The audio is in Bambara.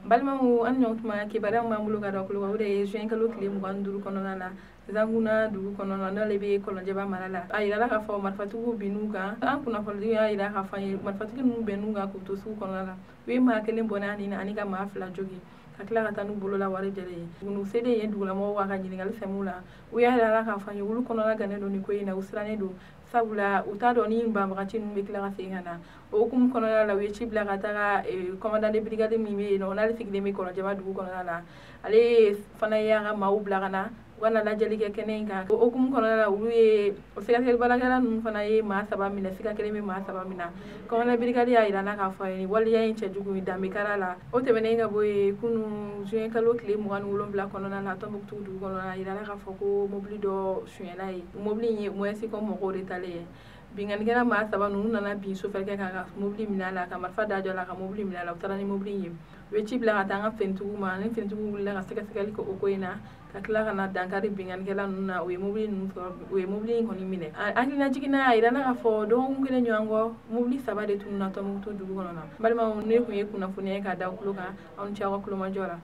Balimaw, an ɲɔgɔn tuma, kibaruya min b'an bolo ka da kulo kan, o de ye juin kalo tile 25 kɔnɔna na, Zanguna dugu kɔnɔna, n'ale bɛ Kɔlɔnjɛba mara la, a yirala k'a fɔ marifatigiw binn'u kan. An kunnafonitigiw y'a yira k'a fɔ an ye, marifatigi ninnu bɛnn'u kan k'u to sugu kɔnɔna la. U ye maa kelen bɔnɛ a nin na ani ka maa fila jogin, ka tila ka taa n'u bolola wari jɛlen ye. U selen yen dugulamɔgɔw ka ɲininkali sɛmɛw la, u y'a yira k'a fɔ an ye, olu kɔnɔna gannen don nin ko in na, u sirannen don, sabula u t'a dɔn ni banbagaci ninnu bɛ tila ka segin ka na. O hukumu kɔnɔna la, u ye ci bila ka taga commandant de brigade min bɛ yen nɔ, n'ale sigilen bɛ Kɔlɔnjɛba dugu kɔnɔna la. Ale fana y'a ka maaw bila ka na, u ka na lajɛli kɛ kɛnɛ in kan. O hukumu kɔnɔna la, olu ye o sɛgɛsɛgɛli baarakɛla ninnu fana ye maa saba minɛ, siga kelen bɛ maa saba min na. Commandant brigade y'a yira n na k'a fɔ a ye nin waleya in cɛjugu ye danbekara la. O tɛmɛnen ka bɔ yen, kunun juin kalo tile 27 kɔnɔna la, Tɔnbukutu dugu kɔnɔna la, a yirala k'a fɔ ko mobili dɔ sonyɛna ye. Mobili in ye Moyɛsikɔm mɔgɔw de talen ye. Binkannikɛla maa saba ninnu nana bin sofɛrikɛ kan ka mobili minɛ a la, ka marifa da jɔ a la ka mobili minɛ a la. U taara ni mobili in ye. U ye ci bila ka taa an ka finitigiw ma, ni finitigiw wulila ka sɛgɛsɛgɛli kɛ o ko in na, ka tila ka na dankari binkannikɛla ninnu na. U ye mobili ninnu sɔrɔ, u ye mobili in kɔni minɛ. Hakilina jiginna, a yirala k'a fɔ dɔgɔkun kelen ɲɔgɔn kɔ, mobili saba de tununna Tɔnbukutu dugu kɔnɔ na. Balimaw, ne tun ye kunnafoniya ye k'a da tulo kan. Aw ni ce aw ka kulomajɔ la.